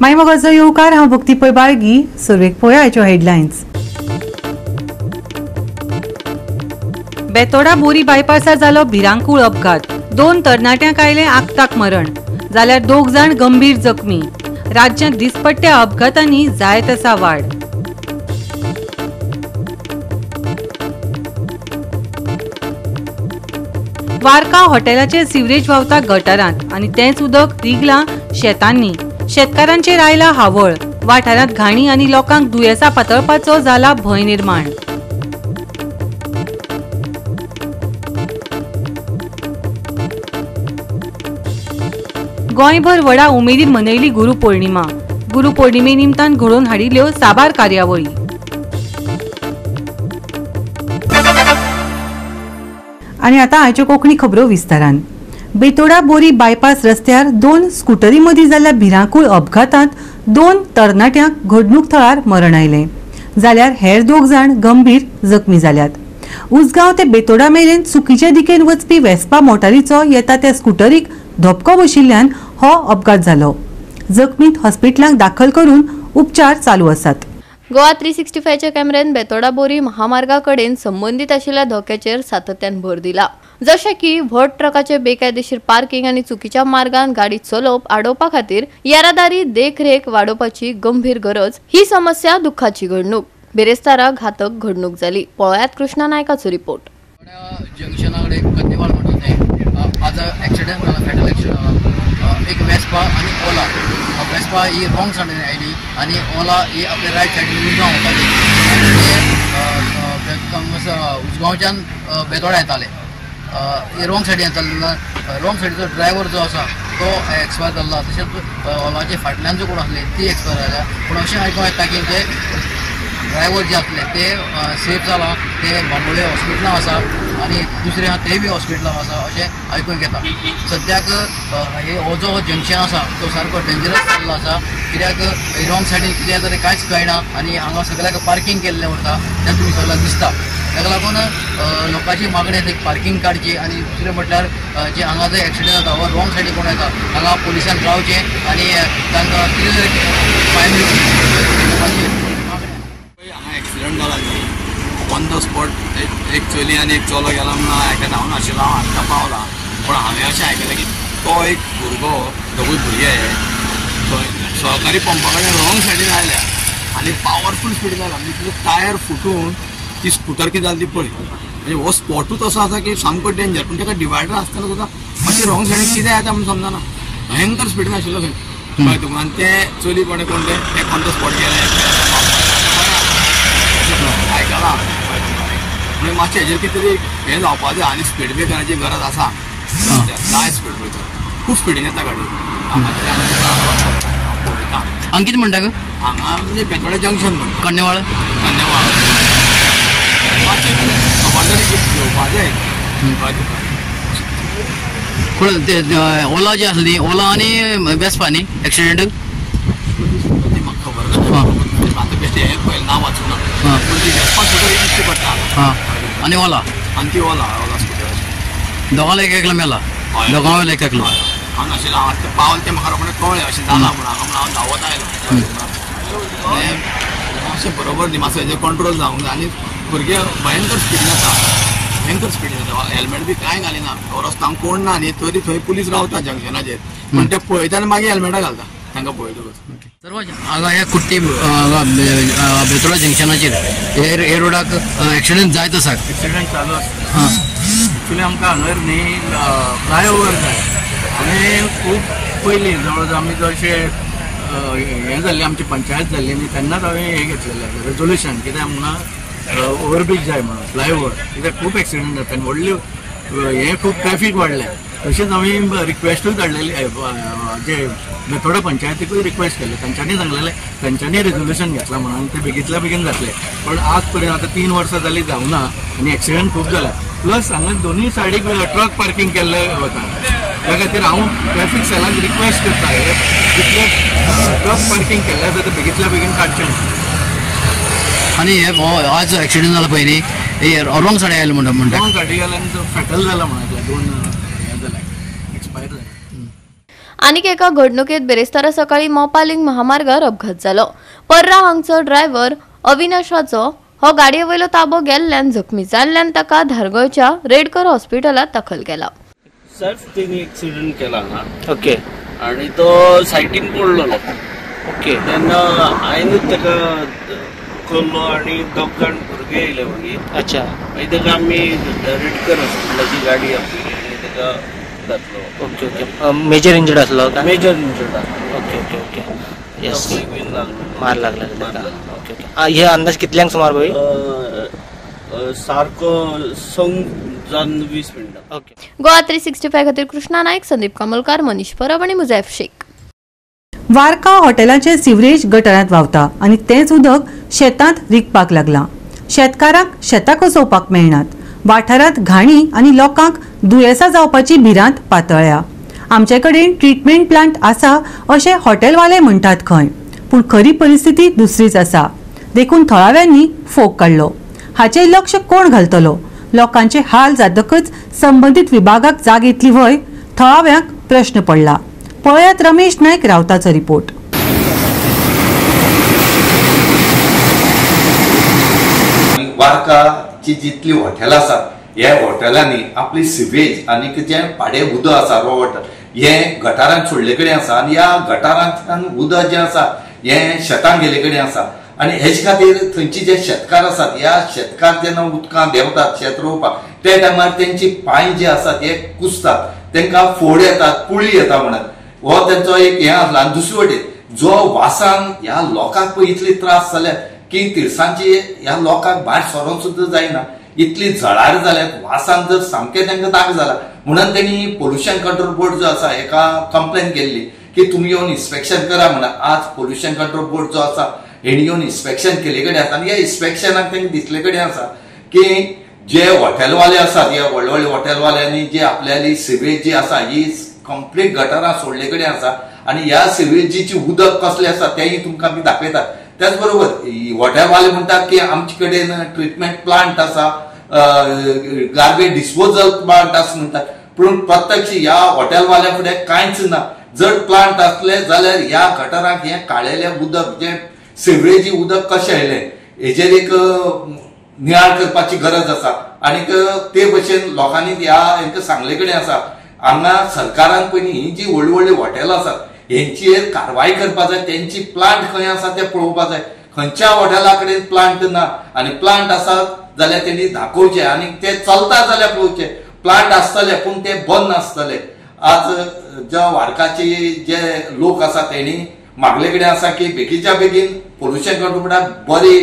माय मोगाचो येवकार. हांव भक्ती पै बाळगी. सुरवेक पळोवया आयच्यो हेडलायन्स. बेतोडा बोरी बायपासार जालो भिरांकूळ अपघात. 2 तरणाट्यांक आयलें आक्ताक मरण, जाल्यार 2 जाण गंभीर जखमी. राज्यांत दिसपट्ट्या अपघातांनी जायत आसा वाड. वारका हॉटेलाचे सिवरेज व्हांवता गटारांत आनी तेंच उदक रिगलां शेतांनी. शेतकारांचेर आयला हावळ. वाठारांत घाणी आनी लोकांक दुयेंसां पातळपाचो जाला भंय निर्माण. गोंयभर व्हडा उमेदीन मनयली गुरुपौर्णिमा. गुरुपौर्णिमे निमतान घडोवन हाडिल्ल्यो साबार कार्यावळी. आनी आतां आयच्यो कोंकणी खबरो विस्तारान. बेतोडा बोरी बायपास रस्त्यार 2 स्कुटरी मदीं जाल्ल्या भिरांकूळ अपघातांत 2 तरणाट्यांक घडणूक थळार मरण आयलें, जाल्यार हेर 2 जाण गंभीर जखमी जाल्यात. उसगांव ते बेतोडा मेरेन चुकीचे दिकेन वचपी वेस्पा मोटारीचो येता त्या स्कुटरीक धपको बशिल्ल्यान हो अपघात जालो. जखमींत हॉस्पिटलांक दाखल करून उपचार चालू आसात. गोवा 365च्या कॅमेऱ्यान बेतोडा बोरी महामार्गा कडेन संबंदीत आशिल्ल्या धोक्याचेर सातत्यान भर दिला. जशें की व्हड ट्रकाचे बेकायदेशीर पार्किंग आनी चुकीच्या मार्गान गाडी चलोवप आडोवपा खातीर येरादारी देखरेख वाडोवपाची गंभीर गरज. ही समस्या दुख्खाची घडणूक, बिरेस्तारा घातक घडणूक जाली. पळयात कृष्णा नायकाचो रिपोर्ट. जंक्शना कडेन आज एक्सिडेंट जाला, फेटल एक्सिडेंट जाला. एक वेस्पा आनी ओला. वेस्पा ही रॉंग सायडीन आयली आनी ओला ही आपल्या रायट सायडीन उसगांव वताली आनी ते उसगांवच्यान बेतोडा येताले. हे रॉंग सायडीन येताले तेन्ना रॉंग सायडीचो ड्रायव्हर जो आसा तो एक्सपायर जाल्लो. तशेंच ओलाचे फाटल्यान जो कोण आसले ती एक्सपायर जाल्या. पूण अशें आयकूंक येता की ते ड्रायव्हर जे आसले ते सेफ जाला, ते बांबोळे हॉस्पिटलां आसा आनी दुसरे आहा ते बी हॉस्पिटलां आसा अशें आयकूंक येता. सद्याक हे हो जो जंक्शन आसा तो सारको डेंजरस जाल्लो आसा. कित्याक रॉंग सायडीन कितें जाता तें कांयच कळना आनी हांगा सगळ्याक पार्किंग केल्लें उरता तें तुमी सगळ्याक दिसता. ताका लागून लोकांची मागणी आसा पार्किंग काडची आनी दुसरें म्हटल्यार जे हांगा जे एक्सिडंट जाता वा रॉंग सायडीन कोण येता हांगा पुलिसान रावचें आनी तांकां कितें तरी फायन दिवची. हांगा एक्सिडंट जाला न्ही, ऑन the spot एक चली आनी एक चलो गेला म्हणून आयकता. हांव नाशिल्लो, हांव आत्तां पावला. पूण हांवें अशें आयकलें की तो एक भुरगो, दोगूय भुरगे थंय सहकारी पंपा कडेन रॉंग सायडीन आयल्या आनी पावरफूल स्पिडीन आयला. म्हणजे तिजो टायर फुटून ती स्कुटर कितें जाली ती पळय. म्हणजे हो स्पॉटूच असो आसा की सामको डेंजर. पूण ताका डिवायडर आसतना सुद्दां मातशें रॉंग सायडीन कितें येता म्हणून समजना. भयंकर स्पिडीन आशिल्लो थंय कळ्ळें तुका. आनी ते चली कोणें कोण तें ऑन the spot गेले आयकलां. म्हणजे मातशें हेजेर कितें तरी हें जावपा जाय आनी स्पीड ब्रेकराची गरज आसा. जाय स्पीड ब्रेकर, खूब स्पिडीन येता गाडी. पळयता हांगा कितें म्हणटा हांगा म्हणजे बेतोडा जंक्शन म्हणटा, कन्नेवाळ. कन्नेवाळ मातशें खबरदारी घेवपा जाय. पूण ते ओला जी आसली, ओला आनी वेस्पा न्ही एक्सिडेंट ती म्हाका खबर ना. आतां बेश्टें हें पळयलें नांव वाचूंक ना. पूण ती वेस्पा स्कुटर ही दिश्टी पडटा. आनी ओला, आनी ती ओला, ओला स्कुटर दोगांलो एक एकलो मेला, दोगां वयलो एक एकलो. हांव नाशिल्लो, हांव आतां पावल तें म्हाका रोखडें कळ्ळें अशें जालां म्हूण. हांगा म्हणून हांव धांवत आयलो. मातशें बरोबर न्ही, मातसो हेजेर कंट्रोल जावंक जाय. आनी भुरगे भयंकर स्पिडीन येता, भयंकर स्पिडीन येता. हेल्मेट बी कांय घालिना. हो रस्तो हांगा कोण ना न्ही, तरी थंय पुलीस रावता जंक्शनाचेर, पूण ते पळयता आनी मागीर हेल्मेटां घालता तांकां पळयतकच. सर्वज हांगा ह्या कुट्टी बेतोडा जंक्शनाचेर हे रोडाक एक्सिडंट जायत आसा. एक्सिडंट चालू आसता. एक्चुली आमकां हांगर न्ही फ्लायओवर जाय. आमी खूब पयलीं जवळ जवळ आमी चडशे हें जाल्लें, आमची पंचायत जाल्ली न्ही तेन्नाच हांवें हें घेतलेलें रेजोल्युशन कित्याक म्हणून ओवरब्रीज जाय म्हणून, फ्लायओवर. कित्याक खूब एक्सिडंट जाता आनी व्हडल्यो हें खूब ट्रॅफीक वाडलें. तशेंच हांवें रिक्वेस्टूय धाडलेली जे बेतोडा पंचायतीकूय रिक्वेस्ट केले. तांच्यांनी सांगलेलें, तांच्यांनी रेजोल्युशन घेतलां म्हणून ते बेगीतल्या बेगीन जातलें. पण आज पर्यंत आतां 3 वर्सां जालीं जावना आनी एक्सिडंट खूब जाला. प्लस हांगा दोनूय सायडीक ट्रक पार्किंग केल्लें वता. त्या खातीर हांव ट्रॅफीक सेलाक रिक्वेस्ट करता हे जितले ट्रक पार्किंग केल्लें आसा ते बेगीतल्या बेगीन काडचें. आनी हे आज एक्सिडंट जाला पळय न्ही, हे रॉंग सायड आयले म्हणटा म्हणटा रॉंग सायडीक आयले आनी तो फेटल जाला म्हणून 2 हें जालें, एक्सपायर जालें. आनीक एका घडणुकेत बेरेस्तारा सकाळी मोपा लिंक महामार्गार अपघात जालो. पर्रा हांगचो ड्रायव्हर अविनाशाचो हो गाडये वयलो ताबो गेल्ल्यान जखमी जाल्ल्यान ताका धारगळच्या रेडकर हॉस्पिटलात दाखल केला. सेल्फ तेणी एक्सिडंट केला ना, ओके, आणि तो सायटीन पडलेलो. ओके, तेन्ना हांवेनूच ताका कल्लो आणि दोग जाण भुरगे येयले मागीर. अच्छा, मागीर ताका आमी रेडकर हॉस्पिटलाची गाडी आपयली आनी ताका घातलो. ओके ओके, मेजर इंजर्ड आसलो काय? मेजर इंजर्ड आसलो. ओके ओके ओके, येस, मार लागला ताका. ओके ओके, हे अंदाज कितल्यांक सुमार भाई? सारको 6:20. ओके. गोवा 365 खातीर कृष्णा नायक, संदीप कामलकार, मनीष परब आनी मुजैफ शेख. वारका हॉटेलाचे सिवरेज गटरांत व्हांवता आनी तेंच उदक शेतांत रिगपाक लागलां. शेतकारांक शेतां कसोवपाक मेळनात. वाठारांत घाणी आनी लोकांक दुयेंसां जावपाची भिरांत पातळ्ळ्या. आमचे कडेन ट्रिटमेंट प्लांट आसा अशें हॉटेलवाले म्हणटात खंय, पूण खरी परिस्थिती दुसरीच आसा. देखून थळाव्यांनी फोग काडलो. हाचें लक्ष कोण घालतलो? लोकांचे हाल जातकच संबंदीत विभागाक जाग येतली व्हय? थळाव्यांक प्रश्न पडला. पळयात रमेश नायक रावताचो रिपोर्ट. वारकाची जितली हॉटेलां आसात ह्या हॉटेलांनी आपली सिवेज आनी जें पाडे उदक आसा रॉ वॉटर हें गटारान सोडले कडेन आसा आनी ह्या गटारांतल्यान उदक जें आसा हें शेतान गेल्ले कडेन आसा आनी हेजे खातीर थंयचे जे शेतकार आसात ह्या शेतकार जेन्ना उदकांत देंवतात शेत रोवपाक त्या टायमार तेंची पांय जे आसात हे कुसतात, तेंकां फोड येतात, पुळी येता म्हणत हो तेंचो एक हें आसला. आनी दुसरे वटेन जो वासान ह्या लोकांक पळय इतली त्रास जाल्या की तिळसांची ह्या लोकांक भायर सरोंक सुद्दां जायना, इतली जळार जाल्यात वासान जर सामकें तांकां दाग जाला. म्हणून तेणी पोल्युशन कंट्रोल बोर्ड जो आसा हेका कंप्लेन केल्ली की तुमी येवन इन्स्पेक्शन करा म्हणून. आज पोल्युशन कंट्रोल बोर्ड जो आसा हेणी येवन इन्स्पेक्शन केल्ले कडेन आसा आनी ह्या इन्स्पेक्शनाक तांकां दिसले कडेन आसा की जे हॉटेलवाले आसात ह्या व्हडले व्हडले हॉटेलवाल्यांनी जे आपल्याली सिवेज जी आसा ही कंप्लीट गटरां सोडले कडेन आसा आनी ह्या सिवेजीची उदक कसलें आसा तेंय तुमकां आमी दाखयतात. त्याच बरोबर हॉटेलवाले म्हणटात की आमचे कडेन ट्रिटमेंट प्लांट आसा, गार्बेज डिस्पोजल प्लांट आसा म्हणटात, पूण प्रत्यक्ष ह्या हॉटेलवाल्या फुडें कांयच ना. जर प्लांट आसले जाल्यार ह्या गटरांक हें काळेलें उदक जें सिवरेजी उदक कशें आयलें हेजेर एक नियाळ करपाची गरज आसा. आनीक ते भशेन लोकांनी ह्या हेंकां सांगले कडेन आसा हांगा सरकारान पयलीं ही जी व्हडली व्हडली हॉटेलां आसात हेंचेर कारवाय करपा जाय, तेंची प्लांट खंय आसा ते पळोवपा जाय. खंयच्या हॉटेला कडेन प्लांट ना आनी प्लांट आसा जाल्यार तेणी दाखोवचें आनी ते चलता जाल्यार पळोवचें. प्लांट आसतले पूण ते बंद नासतले. आज ज्या वारकाचे जे लोक आसा तेणी मागले कडेन आसा की बेगीच्या बेगीन पोल्युशन कंट्रोल बोर्डाक बरी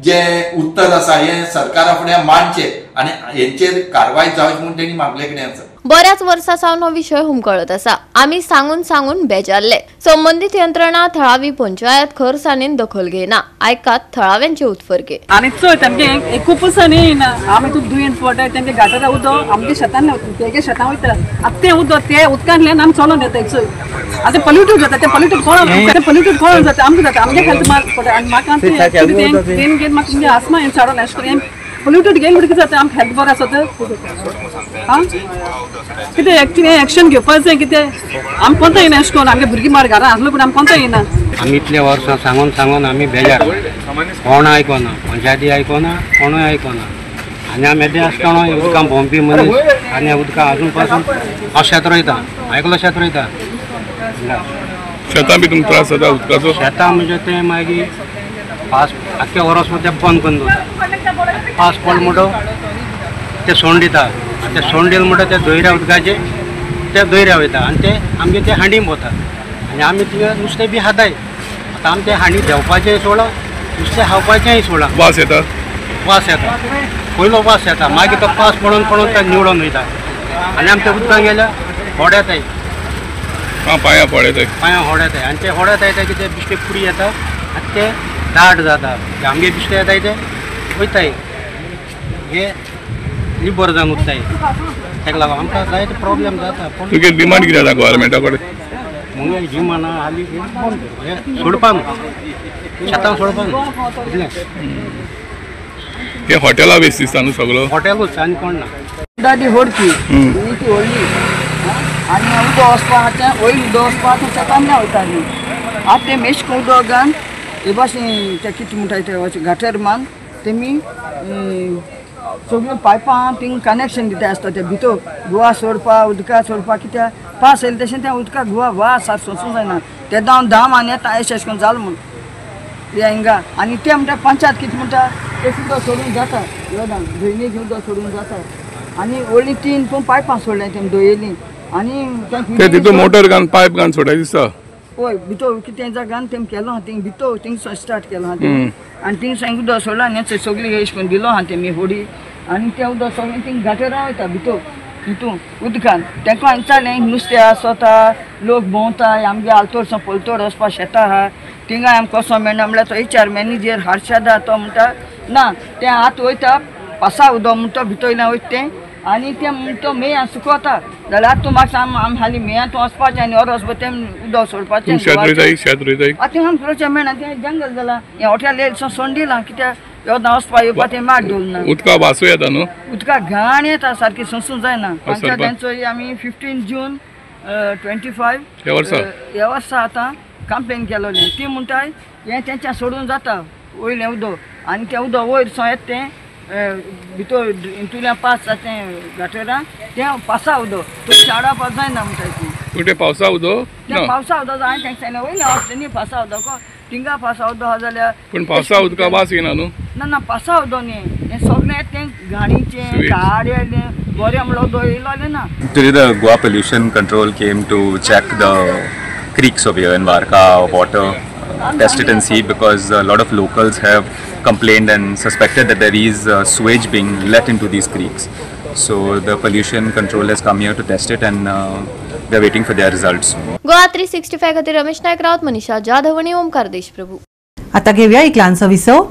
जे उत्तर आसा हें सरकारा फुडें मांडचें आनी हेंचेर कारवाय जावची म्हूण तेणी मागले कडेन आसा. बऱ्याच वर्सां सावन हो विशय हुमकळत आसा. आमी सांगून सांगून बेजारले. संबंदीत यंत्रणा थळावी पंचायत खरसाणेन दखल घेयना. आयकात थळाव्यांचे उत्फर्के. आनी चड तेमगे एकूपच न्ही ना आमी तूं दुयेंत पडटाय तेमगे गाटरा उदक आमगे शेतान तेगे शेतां वयता आतां तें उदक ते उदकांतल्यान आमी चलोन येताय चड. आतां पॉल्युटेड जाता तें पॉल्युटेड कोण तें पॉल्युटेड कोण जाता आमकां जाता आमगे हेल्थ मार पडटा आनी म्हाका तें घेवन म्हाका तुमगे आसमा हें चाडोन अशें करून पोल्युटेड गेल म्हणटकीर जाता आमकां हेल्थ बरें आसा आं कितें कितें एक्शन घेवपाक जाय. कितें आमी कोणता येना अशें करून आमगे भुरगीं मार घरां आसलो पूण आमी कोणता येना. आमी इतले वर्सां सांगून सांगून आमी बेजार, कोण आयकना, पंचायती आयकना, कोणूय आयकना आनी आमी येदे आसतना उदकां भोंवपी मनीस आनी उदकां आजून पासून हांव शेत रोयता, आयकलो शेत रोयता. शेतां बी तुमकां त्रास जाता उदकाचो? शेतां म्हणजे तें मागीर पास आख्खे वरस तें बंद करून दवरता. पास पडलो म्हणटो ते सोंड दिता, ते सोंड दिले म्हणटा ते दर्या उदकाचे ते दर्या वयता आनी ते आमगे ते हांडी भोंवता आनी आमी थिंगा नुस्तें बी खाताय. आतां आमी ते हांडी देंवपाचें सोडा, नुस्तें खावपाचेंय सोडा. वास येता, वास येता, पयलो वास येता, मागीर तो पास पडून पडून ते निवडून वयता आनी आमी ते उदकां गेल्यार होड येताय, पांयां होड येताय, पांयां होड येताय आनी ते होड येताय की ते बिश्टे पुडी येता आनी ते दाट जाता. आमगे बिश्टे येताय ते वयताय हे लिबर जावन उरताय. ताका लागून आमकां जायते प्रॉब्लेम जाता. पूण तुगे डिमांड कितें आसा गव्हर्मेंटा कडेन? मुगे डिमांड हाली बंद कर, सोडपा न्हू, शेतां सोडपा न्हू, इतलें. हे हॉटेला बेस दिसता न्हू सगळो? हॉटेलूच आनी कोण ना. दादी होडची ती व्हडली आनी उदक वचपा आहा तें वयर उदक वचपा तें शेतांतल्यान वयतालीं. आतां तें मेश्क उदक घालून हे भाशेन तें कितें म्हणटाय तें गाटर मान तेमी सगळ्यो पायपां थिंग कनेक्शन दिता आसता ते भितर गोवा सोडपा उदका सोडपा कित्याक पास येयले तशें तें उदका गोवा वास सोंसूं जायना. तेन्ना हांव 10 मान येता अशें अशें करून जालें म्हूण हे हिंगा. आनी ते म्हणटा पंचायत कितें म्हणटा तें उदक सोडून जाता ड्रेनेज उदक सोडून जाता. आनी व्हडलीं 3 पूण पायपां सोडलें तेमी दयेलीं आनी ते तितून मोटर घालून पायप घालून सोडाय दिसता. हय भितर कितें जागान तेमी केलो आहा थिंग भितर थिंगसून स्टार्ट केलो आहा तेमी आनी थिंगसून उदक सोडलां आनी सगळें अशें करून दिलो आहा तेमी होडी आनी तें उदक सगळें थिंग गाटरां वयता भितर हितून उदकान. तेंका हांवें विचारलें नुस्तें आसता लोक भोंवता आमगे आलतोर पलतोर वचपा शेतां आहा थिंगा आमकां कसो मेळना म्हणल्यार तो विचार मॅनेजर हर्षदा तो म्हणटा ना तें आतां वयता पासा उदक म्हणटा भितर वयल्यान वयता तें आनी तें म्हणटा मेयां सुकवता जाल्यार आतां तूं म्हाका सांग आमी हालीं मेयां तूं वचपाचें आनी वरस भर तें उदक सोडपाचें. आतां आमकां रोवचें मेळना तें जंगल जालां हें हॉटेल सोडून दिलां कित्याक येवना वचपा येवपा तें माड दवरना. उदका वासूय येता न्हू उदका घाण येता सारकी सोंसूं जायना. पंचायतीचो आमी 15 जून 25 ह्या वर्सा आतां कंप्लेन केलोलें. ती म्हणटाय हें तेंच्या सोडून जाता वयलें उदक आनी तें उदक वयर सो येता तें भितर हितूंतल्यान पास जाता तें गाटरां तें पासा उदक तुमच्या आडावपाक जायना म्हणटाय ती. तें पावसा उदक तें पावसा उदक हांवें तेंका सांगलें वयलें वचलें न्ही पासा उदक थिंगा पासा उदक आहा जाल्यार पूण पावसा उदका वास येना न्हू. ना ना पासा उदक न्ही हें सगळें तें घाणीचें काडयेलें बरें म्हणल्यार उदक येयलोलें ना. Today the Goa Pollution Control came to check the creeks over here in Varca, water, test it and see, because a lot of locals have complained and suspected that there is sewage being let into these creeks. So the pollution control has come here to test it and we are waiting for their results. Goa 365 खातीर रमेश नायक रावत, मनीषा जाधव आणि ओमकार देशप्रभू. आता घेऊया एक ल्हानसो विसव.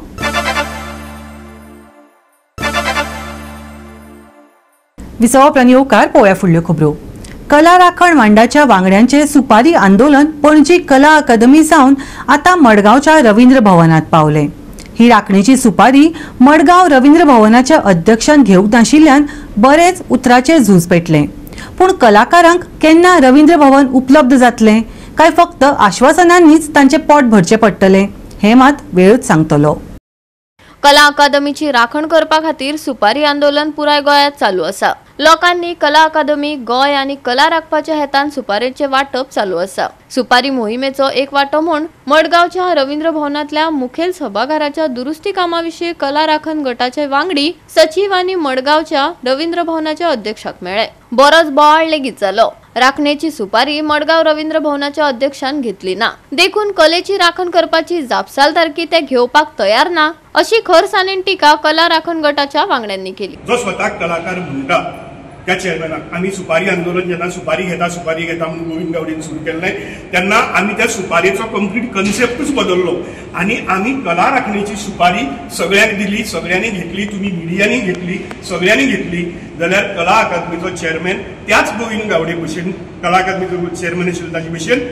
विसवा उपरांत येवकार पळोवया फुडल्यो खबरो. कला राखण मांडाच्या वांगड्यांचे सुपारी आंदोलन पणजी कला अकादमी सावन आतां मडगांवच्या रवींद्र भवनात पावले. ही राखणेची सुपारी मडगांव रवींद्र भवनाच्या अध्यक्षान घेवंक नाशिल्ल्यान बरेच उतराचे झूज पेटले. पूण कलाकारांक केन्ना रवींद्र भवन उपलब्ध जातलें काय फक्त आश्वासनांनीच तांचे पोट भरचें पडटलें हें मात वेळूच सांगतलो. कला अकादमीची राखण करपा खातीर सुपारी आंदोलन पुराय गोंयांत चालू आसा. लोकांनी कला अकादमी गोंय आनी कला राखपाच्या हेतान सुपारेचें वांटप चालू आसा. सुपारी मोहिमेचो एक वांटो म्हूण मडगांवच्या रवींद्र भवनांतल्या मुखेल सभाघराच्या दुरुस्ती कामा विशीं कला राखण गटाचे वांगडी सचीव आनी मडगांवच्या रवींद्र भवनाच्या अध्यक्षाक मेळ्ळे. बरोच बोवाळ लेगीत जालो. राखणेची सुपारी मडगांव रवींद्र भवनाच्या अध्यक्षान घेतली ना, देखून कलेची राखण करपाची जापसालदारकी ते घेवपाक तयार ना अशी खरसाणेन टीका कला राखण गटाच्या वांगड्यांनी केली. जो स्वतः कलाकार म्हणटा त्या चेअरमॅनाक आमी सुपारी आंदोलन जेन्ना सुपारी घेता सुपारी घेता म्हणून गोविंद गावडेन सुरू केल्लें तेन्ना आमी त्या सुपारेचो कंप्लीट कन्सेप्टूच बदललो आनी आमी कला राखणेची सुपारी सगळ्यांक दिली, सगळ्यांनी घेतली, तुमी मिडियांनी घेतली, सगळ्यांनी घेतली. जाल्यार कला अकादमीचो चेअरमॅन त्याच गोविंद गावडे भशेन, कला अकादमीचो चेअरमॅन आशिल्लो ताजे भशेन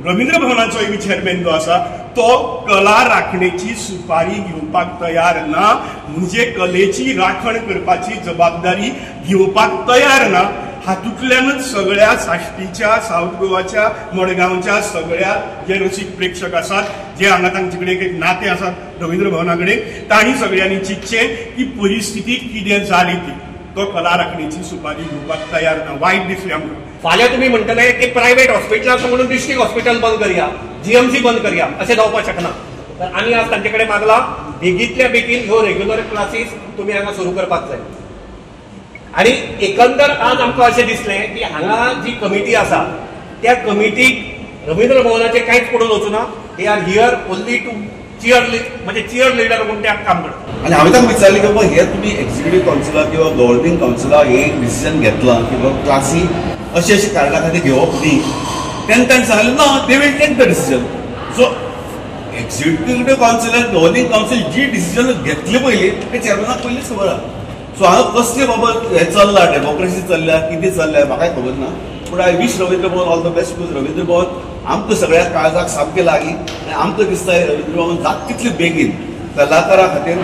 रवींद्र भवनाचो एक चेअरमॅन जो आसा तो कला राखणेची सुपारी घेवपाक तयार ना, म्हणजे कलेची राखण करपाची जबाबदारी घेवपाक तयार ना. हातूंतल्यानच सगळ्या साश्टीच्या, सावथ गोवाच्या, मडगांवच्या सगळ्या जे रसीक प्रेक्षक आसात, जे हांगा तांचे कडेन एक नातें आसात रवींद्र भवना कडेन, तांणी सगळ्यांनी चिंतचें की परिस्थिती कितें जाली ती. तो कला राखणेची सुपारी घेवपाक तयार ना. वायट दिसलें आमकां. फाल्यां तुमी म्हणटले की प्रायव्हेट हॉस्पिटलां म्हणून डिस्ट्रिक्ट हॉस्पिटल बंद करया, जीएमसी बंद करया, अशें जावपाक शकना. तर आमी आज तांचे कडेन मागला बेगींतल्या बेगीन ह्यो रेग्युलर क्लासीस तुमी हांगा सुरू करपाक जाय. आनी एकंदर आज आमकां अशें दिसलें की हांगा जी कमिटी आसा त्या कमिटीक रवींद्र भवनाचें कांयच पडून वचूना. They are here only to cheer, म्हणजे चियर लिडर म्हूण ते काम करतात. आनी हांवें तांकां विचारलें की बाबा हे तुमी एक्झिक्युटीव कावन्सिलाक किंवा गव्हर्निंग कावन्सिलाक हे डिसिजन घेतलां की बाबा क्लासी अशे अशे कारणां खातीर घेवप न्ही, तेन्ना तांणी सांगलें ना, they will take the decision. So executive कावन्सिलान governing council ji decision घेतली पयलीं तें चेअरमॅनाक पयलींच खबर आहा. सो हांगा कसलें बाबा हें चल्लां, डेमोक्रेसी चल्ल्या, कितें चल्ल्या म्हाकाय खबर ना. पूण I wish Ravindra Bhavan all the best, because Ravindra Bhavan आमकां सगळ्या काळजाक सामकें लागीं आनी आमकां दिसता रवींद्र भवन जाता तितले बेगीन कलाकारां खातीर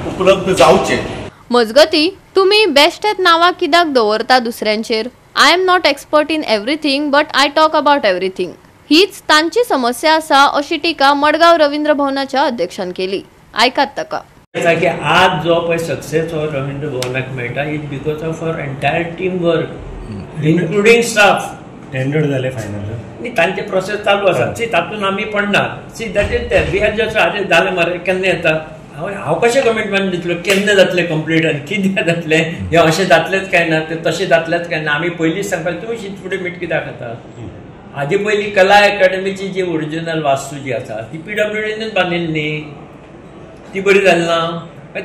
उपलब्ध जावचें. मजगती तुमी बेश्टेच नांवां कित्याक दवरता दुसऱ्यांचेर? I am not expert in everything but I talk about everything हीच तांची समस्या आसा अशी टीका मडगांव रवींद्र भवनाच्या अध्यक्षान केली. आयकात ताका. की आज जो पळय सक्सेस हो रवींद्र भवनाक मेळटा is because of our entire team work including staff. Tender जाले फायनल न्ही, तांचे प्रोसेस चालू आसा. सी तातूंत आमी पडना. See that is that we are just आरे जालें मरे केन्ना येता, हांव कशें कमिटमेंट दितलो, केन्ना जातलें कंप्लीट आनी कितें जातलें, हें अशें जातलेंच काय ना, तें तशें जातलेंच काय ना. आमी पयलींच सांगपाक तुमी शीत फुडें मीठ कित्याक खाता. हाजे पयलीं कला एकाडमीची जी ओरिजिनल वास्तू जी आसा ती PWDनूच बांदिल्ली न्ही, ती बरी जाली ना.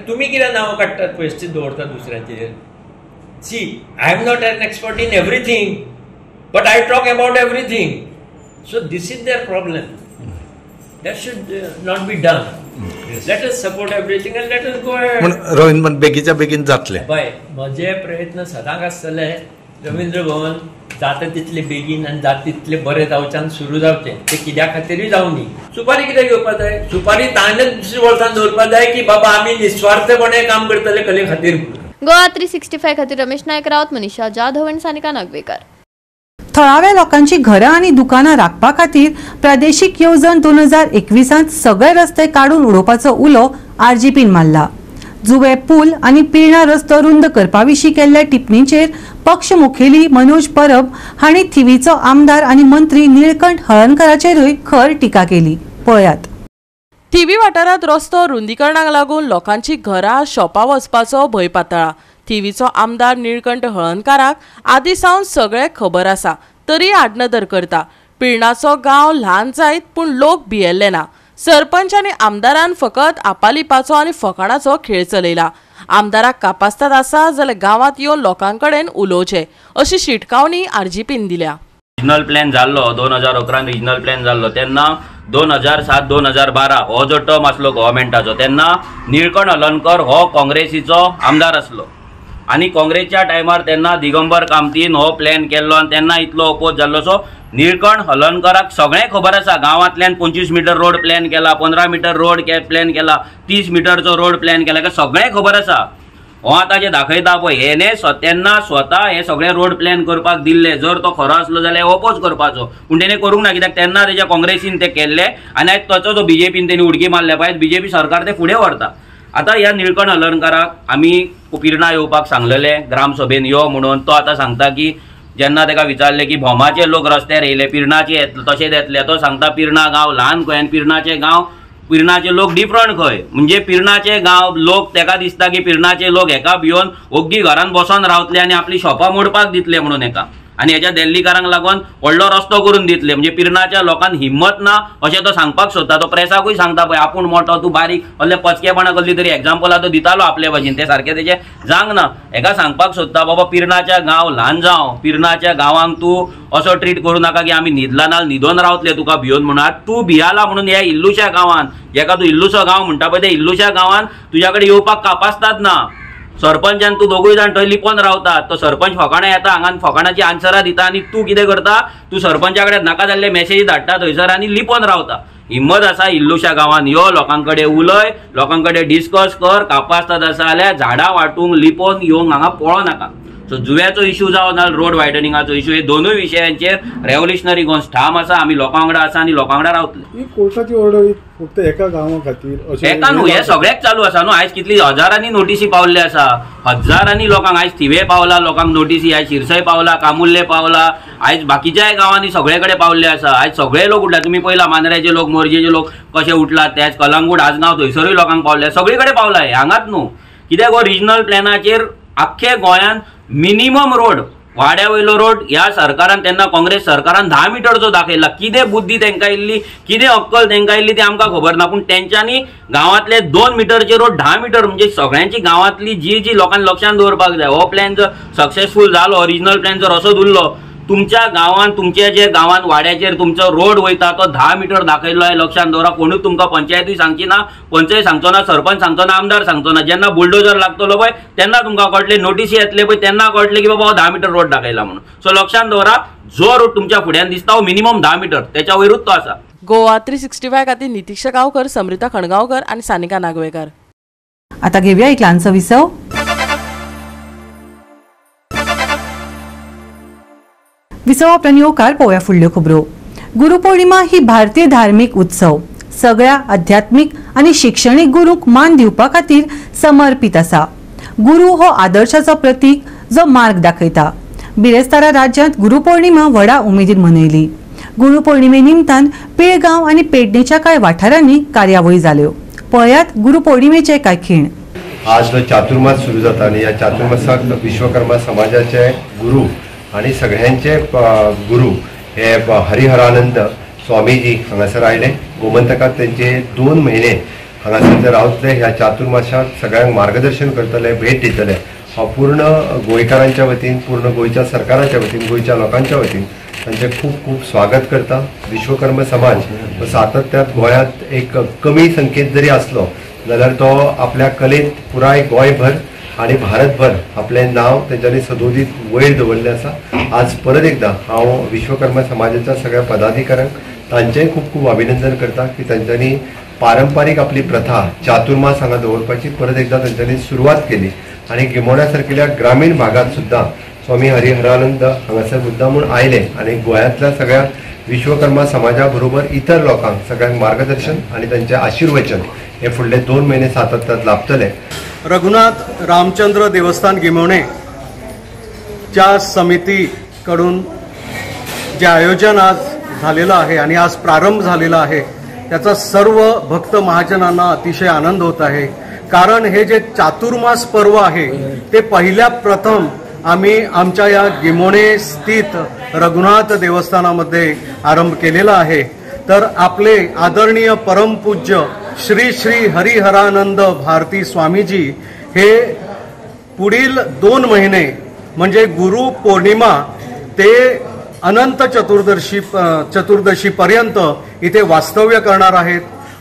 तुमी कित्याक नांवां काडटात, पयशे दवरतात दुसऱ्यांचेर. See I am not an expert in everything but I talk about everything. So this is their problem. That should not be done. Let us support everything and let us go ahead. Ravindra बेगीच्या बेगीन जातले. पळय म्हजे प्रयत्न सदांच आसतले रवींद्र भवन जाता तितले बेगीन आनी जाता तितले बरें जावचें आनी सुरू जावचें. तें कित्या खातीरूय जावनी. सुपारी कित्याक घेवपा जाय, सुपारी ताणें दुसऱ्या वर्सान दवरपा जाय की बाबा आमी निस्वार्थपणे काम करतले कले खातीर. गोवा 365 खातीर रमेश नायक रावत, मनीषा जाधव आनी सानिका नागवेकर. थळाव्या लोकांची घरां आनी दुकानां राखपा खातीर प्रादेशीक येवजण 2021 सगळे रस्ते काडून उडोवपाचो उलो आरजीपीन मारला. जुवे पूल आनी पिर्णा रस्तो रुंद करपा विशीं केल्ल्या टिप्पणीचेर पक्ष मुखेली मनोज परब हांणी थिवीचो आमदार आनी मंत्री निळकंठ हळर्णकराचेरूय खर टिका केली. पळयात. थिवी वाठारांत रस्तो रुंदीकरणाक लागून लोकांची घरां शॉपां वचपाचो भंय पातळा. थिवीचो आमदार निळकंठ हळर्णकाराक आदी सावन सगळें खबर आसा तरी आडनदर करता. पिर्णाचो गांव ल्हान जायत पूण लोक भियेल्ले ना. सरपंच आनी आमदारान फकत आपालिपाचो आनी फकाणाचो खेळ चलयला. आमदाराक कापास्ताद आसा जाल्यार गांवांत येवन लोकांकडेन उलोवचें अशी शिटकावणी आरजीपीन दिल्या. रिजनल प्लॅन जाल्लो 2011 रिजनल प्लॅन जाल्लो तेन्ना 2007 2012 हो जो टर्म आसलो गव्हर्मेंटाचो तेन्ना निळकंठ हळर्णकर हो काँग्रेसीचो आमदार आसलो आनी काँग्रेसच्या टायमार तेन्ना दिगंबर कामतीन हो प्लॅन केल्लो आनी तेन्ना इतलो ओपोज जाल्लो. सो निळकंठ हळर्णकराक सगळें खबर आसा. गांवांतल्यान 25 मिटर रोड प्लॅन केला, 15 मिटर रोड प्लॅन केला, 30 मिटरचो रोड प्लॅन केला, सगळें खबर आसा. हो आतां जें दाखयता पळय हेणे तेन्ना स्वता हे सगळे रोड प्लॅन करपाक दिल्ले. जर तो खरो आसलो जाल्यार ओपोज करपाचो, पूण तेणें करूंक ना कित्याक तेन्ना तेज्या काँग्रेसीन ते केल्ले आनी आयज ताचो जो बीजेपीन तेणी उडकी मारल्या पळय बीजेपी सरकार ते फुडें व्हरता. आतां ह्या निळकंठ हळर्णकराक आमी पिर्णा येवपाक सांगलेले ग्रामसभेन यो म्हणून. तो आतां सांगता की जेन्ना ताका विचारलें की भोमाचे लोक रस्त्यार येयले पिर्णाचे येतले तशेंच येतले, तो सांगता पिर्णा गांव ल्हान खंय आनी पिर्णाचे गांव पिर्णाचे लोक डिफरंट खंय. म्हणजे पिर्णाचे गांव लोक ताका दिसता की पिर्णाचे लोक हेका भियोन ओग्गी घरान बसोन रावतले आनी आपली शॉपां मोडपाक दितले म्हणून हेका, आनी हेच्या दिल्लीकारांक लागून व्हडलो रस्तो करून दितले. म्हणजे पिर्णाच्या लोकांक हिम्मत ना अशें तो सांगपाक सोदता. तो प्रेसाकूय सांगता पळय आपूण मोठो तूं बारीक असले पचकेपणां कसली तरी एग्जाम्पलां तो दितालो आपले भाशेन, तें सारकें तेजें जावंक ना. हेका सांगपाक सोदता बाबा पिर्णाच्या गांव ल्हान जावं, पिर्णाच्या गांवांक तूं असो ट्रीट करूं नाका की आमी न्हिदला ना न्हिदोन रावतले तुका भियोन म्हणून. आतां तूं भियाला म्हणून ह्या इल्लुशा गांवान, जेका तूं इल्लुसो गांव म्हणटा पळय त्या इल्लुशा गांवान तुज्या कडेन येवपाक कापासतात ना. सरपंचान तूं दोगूय जाण थंय लिपोन रावतात. तो सरपंच फकाणां येता हांगा फकाणाची आन्सरां दिता आनी तूं कितें करता, तूं सरपंचा कडेन नाका जाल्ले मॅसेजी धाडटा थंयसर आनी लिपोन रावता. हिम्मत आसा इल्लुशा गांवान यो, लोकां कडेन उलय, लोकां कडेन डिस्कस कर. कापास्ताद आसा जाल्यार झाडां वांटूंक लिपोन येवंक हांगा पळो नाका. सो जुव्याचो इशू जावं ना रोड वायडनिंगाचो इशू, हे दोनूय विशयांचेर रेव्होल्युशनरी गोंस ठाम आसा. आमी लोकां वांगडा आसा आनी लोकां वांगडा रावतले. ही कोर्टाची ऑर्डर फक्त एका गांवा खातीर एका न्हू, हे सगळ्याक चालू आसा न्हू. आयज कितली हजारांनी नोटीसी पावल्ले आसा, हजारांनी लोकांक. आयज थिवे पावला लोकांक नोटीसी, आयज शिरसय पावला, कामुल्ले पावला, आयज बाकीच्याय गांवांनी सगळे कडेन पावल्ले आसा. आयज सगळे लोक उठला. तुमी पळयला मांद्र्याचे लोक, मोरजेचे लोक कशे उठला, त्याच कलंगूट आजगांव थंयसरूय लोकांक पावले, सगळे कडेन पावला. हे हांगाच न्हू, कित्याक हो रिजनल प्लॅनाचेर आख्खे गोंयांत मिनिमम रोड वाड्या वयलो रोड ह्या सरकारान तेन्ना काँग्रेस सरकारान 10 मिटरचो दाखयला. कितें बुद्धी तांकां इल्ली, कितें अक्कल तांकां इल्ली ती आमकां खबर ना, पूण तेंच्यांनी गांवांतले 2 मिटरचे रोड 10 मिटर म्हणजे सगळ्यांची गांवांतली जी जी लोकांनी लक्षांत दवरपाक जाय. हो प्लॅन जर सक्सेसफूल जालो, ओरिजिनल प्लॅन जर असोच उरलो, तुमच्या गांवांत तुमच्या जे गांवांत वाड्याचेर तुमचो रोड वयता तो 10 मिटर दाखयल्लो आहे लक्षांत दवरा. कोणूच तुमकां पंचायतूय सांगची ना, पंचय सांगचो ना, सरपंच सांगचो ना, आमदार सांगचो ना. जेन्ना बुलडोजर लागतलो पळय तेन्ना तुमकां कळटलें, नोटीसी येतले पळय तेन्ना कळटलें की बाबा हो 10 मिटर रोड दाखयला म्हणून. सो लक्षांत दवरा, जो रोड तुमच्या फुड्यान दिसता हो मिनिमम 10 मिटर, त्याच्या वयरूच तो आसा. गोवा 365 खातीर नितीक्षा गांवकर, समृता खणगांवकर आनी सानिका नागवेकर. आता घेऊया एक ल्हानसो विसव. विसवा उपरांत येवकार पळोवया फुडल्यो खबरो. गुरुपौर्णिमा ही भारतीय धार्मीक उत्सव सगळ्या आध्यात्मीक आनी शिक्षणीक गुरूंक मान दिवपा खातीर समर्पीत आसा. गुरू हो आदर्शाचो प्रतीक जो मार्ग दाखयता. बिरेस्तारा राज्यांत गुरुपौर्णिमा व्हडा उमेदीन मनयली. गुरुपौर्णिमे निमतान पिळगांव आनी पेडणेच्या कांय वाठारांनी कार्यावळी जाल्यो. पळयात गुरुपौर्णिमेचे कांय खीण. आज जो चातुर्मास सुरू जाता आनी ह्या चातुर्मासाक विश्वकर्मा समाजाचे गुरू आनी सगळ्यांचे गुरू हे हरिहरानंद स्वामीजी हांगासर आयले. गोमंतकात तेंचे 2 म्हयने हांगासर ते रावतले. ह्या चातुर्मासाक सगळ्यांक मार्गदर्शन करतले, भेट दितले. हांव पूर्ण गोंयकारांच्या वतीन, पूर्ण गोंयच्या सरकाराच्या वतीन, गोंयच्या लोकांच्या वतीन तांचें खूब खूब स्वागत करता. विश्वकर्म समाज हो सातत्यात गोंयांत एक कमी संख्येत जरी आसलो जाल्यार तो आपल्या कलेंत पुराय गोंयभर आनी भारतभर आपलें नांव तेंच्यांनी सदोदीत वयर दवरलें आसा. आज परत एकदां हांव विश्वकर्मा समाजाच्या सगळ्या पदाधिकाऱ्यांक तांचेंय खूब खूब अभिनंदन करता की तांच्यांनी पारंपारीक आपली प्रथा चातुर्मास हांगा दवरपाची परत एकदां तांच्यांनी सुरवात केली आनी गिमोण्या सारकिल्या ग्रामीण भागांत सुद्दां स्वामी हरिहरानंद हांगासर मुद्दाम म्हूण आयले आनी गोंयांतल्या सगळ्या विश्वकर्मा समाजा बरोबर इतर लोकांक सगळ्यांक मार्गदर्शन आनी तांचें आशिर्वचन हे फुडले 2 म्हयने सातत्यात लाभतले. रघुनाथ रामचंद्र देवस्थान गिमोणेच्या समितीकडून जे आयोजन आज झालेलं आहे आणि आज प्रारंभ झालेला आहे त्याचा सर्व भक्त महाजनांना अतिशय आनंद होत आहे. कारण हे जे चातुर्मास पर्व आहे ते पहिल्या प्रथम आम्ही आमच्या या गिमोणे स्थित रघुनाथ देवस्थानामध्ये आरंभ केलेला आहे. तर आपले आदरणीय परमपूज्य श्री श्री हरिहरानंद भारती स्वामीजी हे पुढील 2 महिने म्हणजे गुरु पौर्णिमा ते अनंत चतुर्दशीपर्यंत इथे वास्तव्य करणार आहेत.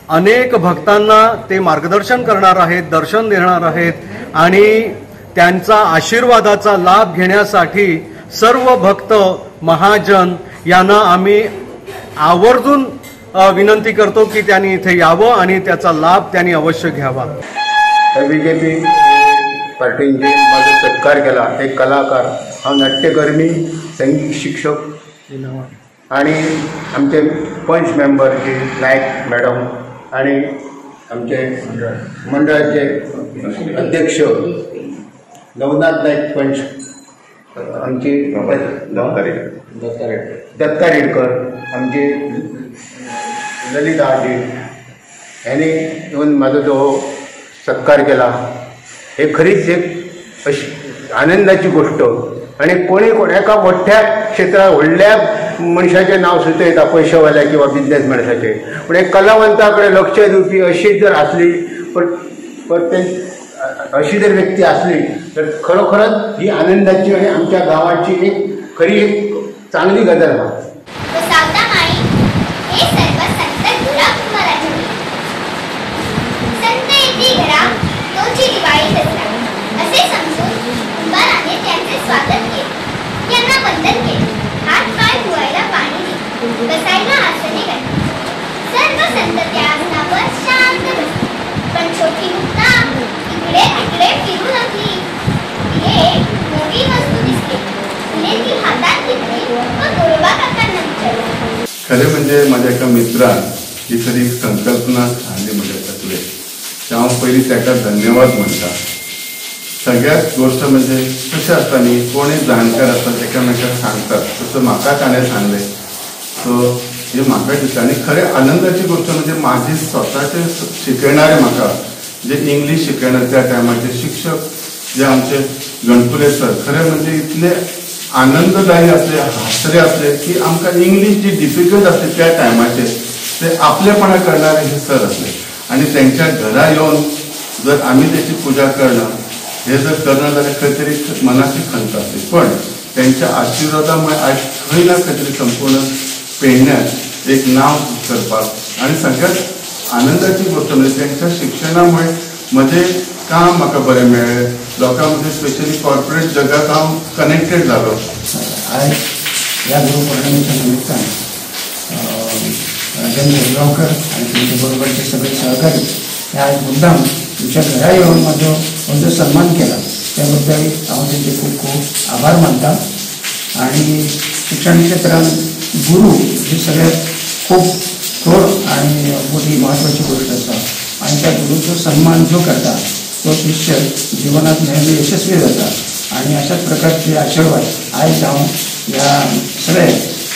अनेक भक्तांना ते मार्गदर्शन करणार आहेत, दर्शन देणार आहेत आणि त्यांचा आशीर्वादाचा लाभ घेण्यासाठी सर्व भक्त महाजन यांना आम्ही आवर्जून विनंती करतो की त्यांनी इथे यावं आणि त्याचा लाभ त्यांनी अवश्य घ्यावा. बीजेपी पार्टीन जे म्हाजो सत्कार केला, एक कलाकार, हांव नाट्यकर्मी, संगीत शिक्षक आनी आमचे पंच मेंबर जे नायक मॅडम आनी आमचे मंडळाचे अध्यक्ष नवनाथ नायक पंच, आमची दत्ता रेडकर, आमचे ललिता आजी ह्यांनी येवन म्हाजो जो सत्कार केला हे खरीच एक अशी आनंदाची गोष्ट. आनी कोणी कोण एका मोठ्या क्षेत्रात व्हडल्या मनशाचें नांव सुचयता, पयशेवाल्या किंवा बिजनेस मनशाचें, पूण एक कलावंता कडेन लक्ष दिवपी अशी जर आसली पण ते अशी जर व्यक्ती आसली तर खरोखरच ही आनंदाची आणि आमच्या गावाची एक खरी एक चांगली गजाल आसा. बसायला आसने घातली. सर्व संत त्या आसनावर शांत बसले, पण छोटी मुक्ता इकडे तिकडे फिरू लागली. तिने एक नवी वस्तू दिसली. तिने ती हातात घेतली व गोरोबा काकांना विचारले. खरें म्हणजे माझ्या एका मित्रान ही खरी एक संकल्पना हाडली म्हज्या तकलेक, हांव पयलीं ताका धन्यवाद म्हणटा. सगळ्यात गोष्ट म्हणजे कशें आसता न्ही, कोणूय जाणकार आसता एकामेकाक सांगतात, तसो म्हाका ताणें सांगलें. सो हे म्हाका दिसता आनी खरें आनंदाची गोष्ट म्हणजे म्हाजी स्वताचे शिकयणारे म्हाका जे इंग्लीश शिकयणार त्या टायमाचे शिक्षक जे आमचे गणपुरे सर, खरें म्हणजे इतले आनंददायी आसले, हांसरे आसले की आमकां इंग्लीश जी डिफिकल्ट आसली त्या टायमाचेर ते आपलेपणा करणारे हे सर आसले. आनी तेंच्या घरा येवन जर आमी तेची पुजा करना हे जर करना जाल्यार खंय तरी मनाची खंत आसली, पण तेंच्या आशिर्वादामुळे आयज खंय ना खंय तरी संपूर्ण पेडण्यात एक नाव करपाक आनी सगळ्यात आनंदाची गोष्ट म्हणजे तेंच्या शिक्षणामुळे म्हजें काम म्हाका बरें मेळ्ळें, लोकां मदीं स्पेशली कॉर्पोरेट जगात हांव कनेक्टेड जालो. आयज ह्या गुरुपौर्णिमेच्या निमित्तान राजन गांवकर आणि त्यांच्या बरोबरचे सगळे सहकारी हे आज मुद्दाम तुमच्या घरा येऊन म्हजो म्हजो सन्मान केला त्याबद्दल हांव तेंचे खूब खूब आभार मानता. आणि शिक्षण क्षेत्रात गुरू ही सगळ्यात खूप थोर आणि मोठी महत्त्वाची गोष्ट आसा आणि त्या गुरुचो सन्मान जो करता तो शिष्य जीवनात नेहमी यशस्वी जाता आणि अशाच प्रकारचे आशीर्वाद आयज हांव ह्या सगळे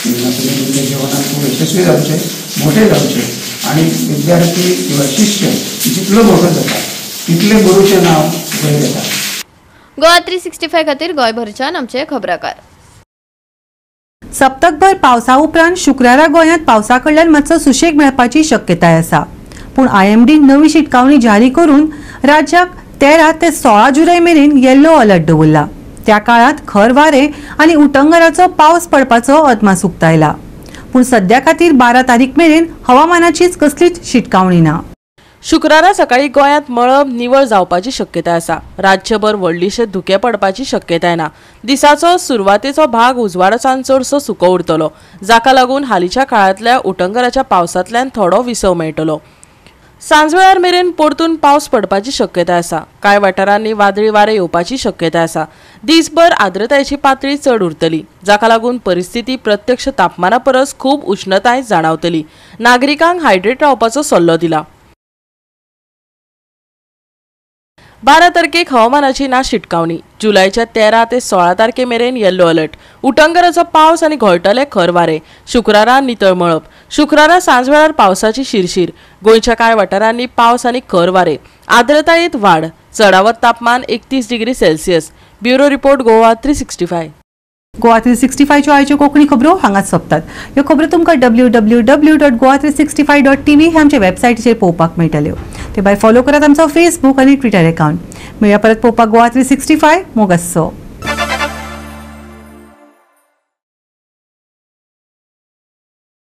तुमी तुमच्या जीवनात खूब यशस्वी जावचे, मोठे जावचे आणि विद्यार्थी किंवा शिष्य जितलो मोठो जाता तितले गुरुचें नांव वयर येता. गोवा 365 खातीर गोंयभरच्यान आमचे खबराकार. सप्तकभर पावसा उपरांत शुक्रारा गोंयांत पावसा कडल्यान मातसो सुशेग मेळपाची शक्यताय आसा. पूण आयएमडी नवी शिटकावणी जारी करून राज्याक 13 ते 16 जुलय मेरेन येल्लो अलर्ट दवरला. त्या काळात खर वारे आनी उटंगराचो पावस पडपाचो अदमास उक्तायला. पूण सद्या खातीर 12 तारीख मेरेन हवामानाचीच कसलीच शिटकावणी ना. शुक्रारा सकाळी गोंयांत मळब निवळ जावपाची शक्यताय आसा. राज्यभर व्हडलीशे धुके पडपाची शक्यताय ना. दिसाचो सुरवातेचो भाग उजवाडासान चडसो सुको उरतलो, जाका लागून हालींच्या काळांतल्या उटंगराच्या पावसांतल्यान थोडो विसव मेळटलो. सांजवेळार मेरेन परतून पावस पडपाची शक्यताय आसा. कांय वाठारांनी वादळी वारें येवपाची शक्यताय आसा. दिसभर आर्द्रतायेची पातळी चड उरतली, जाका लागून परिस्थिती प्रत्यक्ष तापमाना परस खूब उश्णताय जाणावतली. नागरिकांक हायड्रेट रावपाचो सल्लो दिला. 12 तारखेक हवामानाची ना शिटकावणी. जुलयच्या 13 ते 16 तारखे मेरेन येल्लो अलर्ट. उटंगराचो पावस आनी घोळटले खर वारे. शुक्रारा नितळ मळब. शुक्रारा सांजवेळार पावसाची शिरशीर. गोंयच्या कांय वाठारांनी पावस आनी खर वारे. आर्द्रतायेंत वाड. चडावत तापमान 31 degree Celsius. Bureau report, Goa 365. Goa 365च्यो आयच्यो कोंकणी खबरो हांगाच सोंपतात. ह्यो खबरो तुमकां www.goa365.tv ह्या आमच्या वेबसायटीचेर पळोवपाक मेळटल्यो. ते भायर फॉलो करात आमचो फेसबूक आनी ट्विटर अकावंट. मेळया परत पळोवपाक गोवा 365. मोग आसचो.